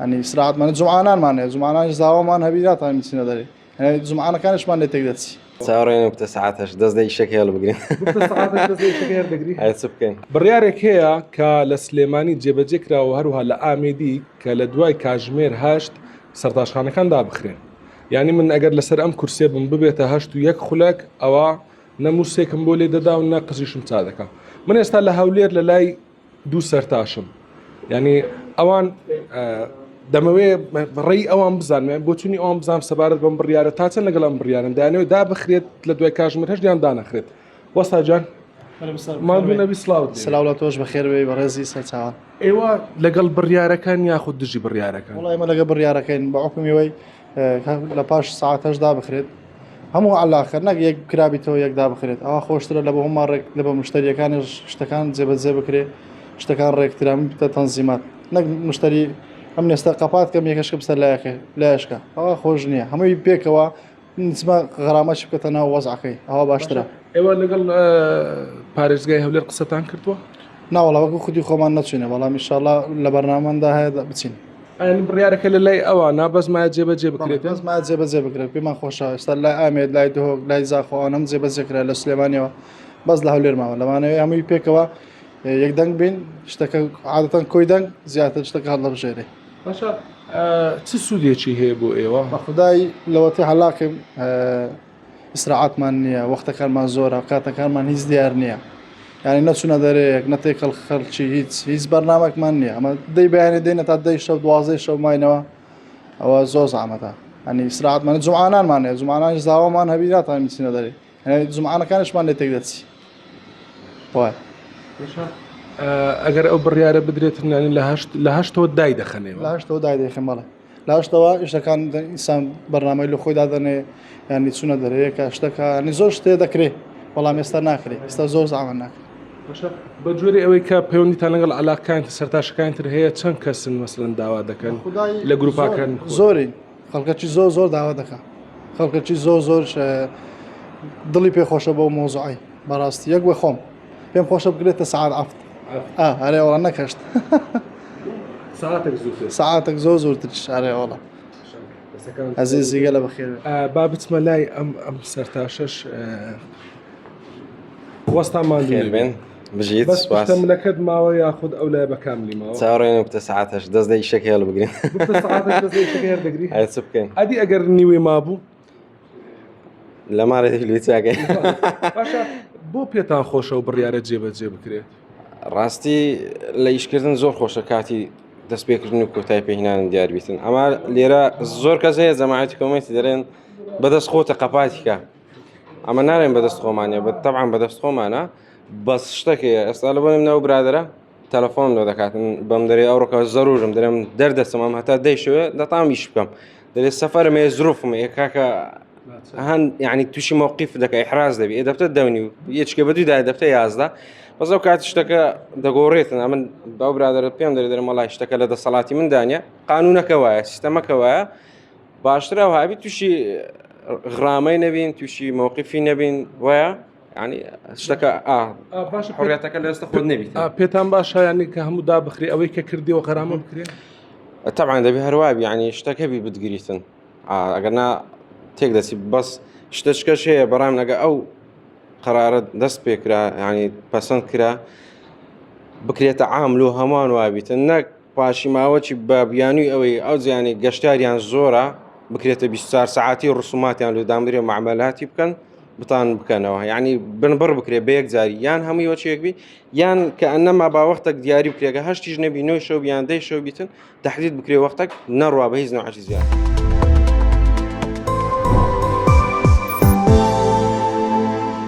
یانی ئیسراحەتمان جومعانانمان هەیە جومعانانیش زاوامان هەبی ناتوانین بچینە دەرێ یانی جومعانەکانیشمان لێ تێک دەچی. چاوەڕێین بتە سەعات هەشت دەست لە ئیشەکە هەڵبگرین. بتە سەعات هەشت دەست لە ئیشەکە هەڵدەگری؟ ئەی چ بکەین؟ بڕیارێک هەیە کە لە سلێمانی جێبەجێ کراوە و هەروەها لە ئامێدی کە لە دوای کاژمێر هەشت سەرتاشخانەکان دابخرێن. یانی من ئەگەر لەسەر ئەم کورسیە بم ببێتە هەشت و یەک خولەک ئەوا نە موسێکم بۆ لێ دەدا و نە قژیشم چا دەکا. من ئێستا لە هەولێر لە لای دوو سەرتاشم یعنی ئەوان دەمەوێ ڕێی ئەوان بزانم بۆچونی ئەوان بزانم سەبارەت بەم بڕیارە تا چەند لەگەڵ ئەم بڕیارن دانەوە دابخرێت لە دوای کاژمێر هەشت یان دانەخرێت وەستا جان ماندوو نەبی سڵاوت لێ. سلااو لە تۆش بەخێر بێی بەڕێزی سەرچاوان. ئێوە لەگەڵ بڕیارەکان یاخود دژی بڕیارەکان؟ وەڵا ئێمە لەگەڵ بڕیارەکەین بە حوکمی ئەوەی لە پاش سەعات هەشت دابخرێت هەموو عەلاقە نەک یەک کرابیتەوە یەک دابخرێت ئەوە خۆشترە لە بۆ هەموومان ڕێک لە بە مشتریەکانیش شتەکان جێبەجێ بکرێ شتەکان ڕێکترە بتە تەنزیمات نەک مشتری ئەم نێستا قەپات کەم یەکەشکە بسەر لایەکە لایشکە ئەوە خۆش نییە هەمووی پێکەوە نسمە غەرامەش بکەتە ناو وەزعەکەی ئەوە باشترە. ئێوە لەگەڵ پارێزگای هەولێر قسەتان کردووە؟ ناوەڵا وەکو خودی خۆمان نەچوینە بەڵام ئیشاڵا لە بەرنامەماندا هەیە بچین. ئەیانی بڕیارەکە لە لای ئەوانە بەس مایە جێبەجێ بکرێت؟ بەس مایە جێبەجێ بکرێت پێمان خۆشە ئێستا لای ئامێد لای دهۆک لای زاخۆ ئەوانە هەموو جێبەجێ کرا لە سلێمانیەوە بەس لە هەولێر ماوە لەمانەوەی هەمووی پێکەوە یەک دەنگ بین شتەکە عادەتەن کۆی دەنگ زیاتر شتەکە هەڵدەبژێرێ. باشە چ سوودێکی هەیە بۆ ئێوە؟ بەخودای لەوەتی هەلاکم ئیسراعاتمان نییە وەختەکانمان زۆرە کاتەکانمان هیچ دیار نییە یعنی نەچوونە دەرەیەک نە تێکەڵ خەڵکی هیچ هیچ بەرنامەکمان نییە ئەمە دەی بەیانی دێنە تا دەی شەو دوازدەی شەو ماینەوە ئەوە زۆر زەحمەتە ئەنی ئیسراعاتمان جومعانانمان هەیە جومعانانیش زاوامان هەبی ناتوانین بچینە دەرێ یعنی جومعانەکانیشمان لێ تێک دەچی وای ئەگەر ئەو بڕیارە بدرێت یعنی لە هەشت لە هەشتەوە دای دەخەنەوە لە هەشتەوە دای دەخەن بەڵێ لاشتەوە ئیشەکان ئینسان بەرنامەی لە خۆی دادەنێ یانی چونە دەرەیەکە شتەکە ینی زۆر شتێ دەکرێ بەڵام ئێستا ناکرێ ئێستا زۆر زەحمەت ناکرێ. باشە بە جۆری ئەوەی کە پەیوەندیتان لەگەڵ عەلاقەکانی تر سەرتاشەکانی تر هەیە چەند کەسن مەسەلەن داوا دەکەن لە گروپاکان زۆرین خەڵکەکی زۆر زۆر داوا دەکا خەڵکەکی زۆر زۆر دڵی پێ خۆشە بەو مۆزوعی بەڕاستی یەک بە خۆم پێم خۆشە بکرێتە سەعات عەفت ئەرێ وەڵا نەکەشت ساعتێک زووتر ساعتێک زۆر زۆرتر ئەرێ وەڵا ئەزیزی گەلە بەخێر با بچمە لای ئەم ئەم سەرتاشەش وەستا ماندوو بێن بژیت بەس سوپاس ملەکەت ماوە یاخود ئەو لای بەکاملی ماوە چاوەڕێین بتە سەعات هەشت دەست لە ئیشەکە هەڵبگرین بتە سەعات هەشت دەست لە ئیشەکە هەڵدەگری ئەی چ بکەین ئەدی ئەگەر نیوەی مابوو لە ماڵێ لێ چاکەی باشە بۆ پێتان خۆشە و بڕیارە جێبەجێ بکرێت ڕاستی لە ئیشکردن زۆر خۆشە کاتی دەستپێکردن و کۆتای پێهینان دیاربیتن ئەمە لێرە زۆر کەس هەیە جەماعەتی کۆمێنتی دەرێن بەدەست خۆتە قەپاتیکە ئەمە نارێن بەدەست خۆمانە بە تەعام بەدەست خۆمانە بەس شتەکەیە ئێستا لە بۆنم ناو برادرە تەلەفۆن لۆ دەکاتن بەم دەرێ ئەوڕۆکە زەرورم دەرێم دەردەچم ئەم هەتا دەیشەوێ دەتام ئیش بکەم دەرێ سەفەرم هەیە زروفم هەیە کاکە هەن یعنی تووشی مۆقیف دەکە ئیحراز دەبی ئێ دەفتە دەونی و یەچکە بە دوودا دەفتە 11 بەس ئەو کات شتەکە دەگۆڕێتن ئەمن باو برادەرە پێم دەرێ دەرێم وەڵای شتەکە لە دەسەڵاتی من دانیە قانونەکە وایە سیستەمەکە وایە باشترە هابی تووشی غرامەی نەبین تووشی مۆقیفی نەبین وایە ینی شتەکە باشە حڕیەتەکە لە ئێستا خۆت نەبیت پێتان باشە ینی کە هەموو دابخری ئەوەی کە کردیەوە غەرامە بکرێت تەبعەن دەبێ هەروا بی یعنی شتەکە بی بتگریتن ئەگەر نا تێک دەچی بەس شتەشکەش هەیە بەڕام لەگە ئەو قەرارە دەست پێکرا ینی پەسەند کرا بکرێتە عام لۆ هەمان وابیتن نەک پاشی ماوەکی بە بیانووی ئەوەی ئەو زیانی گەشتاریان زۆرە بکرێتە 24 سعاتی ڕسوماتیان لۆ دامرێ معاملاتی بکەن بتان بکەنەوە یعنی بنبڕ بکرێ بە یەک جاری یان هەمووی وەچێک بی یان کە ئەنەما با وەختێک دیاری بکرێگە هەشتیش نەبی نۆی شەو بیان دەی شەو بیتن تحدید بکرێ وەختێک نەڕوا بە هیچ نەوعەکی زیاد.